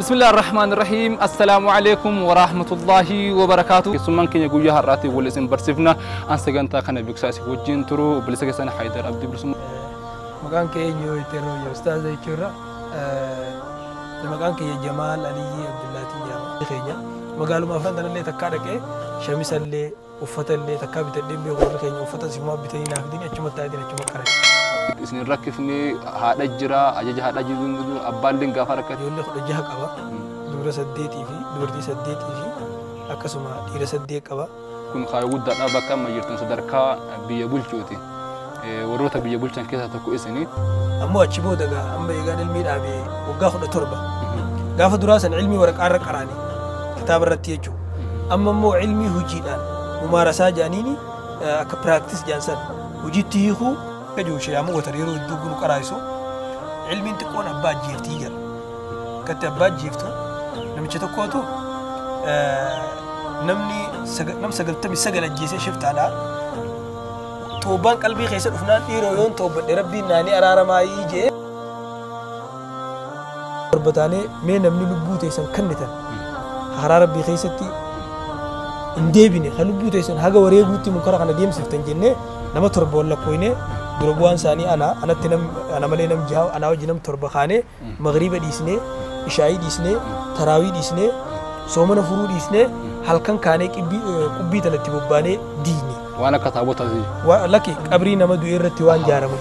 Bismillah ar-Rahmaan ar-Rahiim. Assalaamu alaikum wa rahmatullahi wa barakaatu. Keessummaan keenya guyyaa har'aatti wal isin barsiifna. An sagantaa kana beeksisaa isin wajjin turu obboleessa keessan Haayidar Abdii Bilisummaa. Maqaan kee eenyu yoo jettee yeroo ustaaza jechuurra, maqaan kiyya Jamaal Aliyyii Abdullaatiin jedhama. Keenya magaaluma afran tanallee takkaa dhaqee shamisallee uffatallee takkaa bitadhee beeku. Warri keenya uffata simaa bitanii naaf fidanii achumatti taa'itiin achuma qaran. Isin rakkifni haadha jira, ajaja haadha jiru, abbaallee gaafa rakkate. Ijoollee 16 qaba. Dubara 8 fi dubartii 8 fi akkasuma dhiira 8 qaba. Kun kaayyoo guddaadha, bakka amma jirtan sadarkaa biyya bulchuuti. Warroota biyya bulchan keessaa tokko isini. Ammoo achi booda gaa amma eegaan ilmii dhaabee waggaa 17. Gaafa duraa san ilmii waraqaa irra qaraane, kitaaba irratti jechuudha. Amma immoo ilmii hojiidhaan mumaarasaa jedhaniini akka practice jedhan san hojiitti hiikuu akka jiru shayaamu watar yeroo hedduu gunu qaraayisu ilmiin xiqqoon abbaa ajjeeftii jira. Akkatti abbaa ajjeeftu, namicha tokkootu namni nam 99 ajjeesee shiftaadha. Toobaan qalbii keessa dhufnaan, dhiiroo yoon toobbadhe rabbiin naanii araaramaayii jee. Torba taanee, mee namni lubbuu teessan kennitan karaa rabbii keessatti hin deebine, kan lubbuu teessan haga wareeguutti munkara kana deemsiftan jennee, nama torba wal lakkooyne. Dura bu'aan isaanii ana, anatti nam ana malee nam jaha, anaa wajji nam torba kaanee magriiba dhiisnee, ishaayii dhiisnee, taraawii dhiisnee, soomana furuu dhiisnee, halkan kaanee qubbii tanatti bobbaanee diine. Waan akka taabotaati. Lakki, qabrii nama du'e irratti waan jaaramu.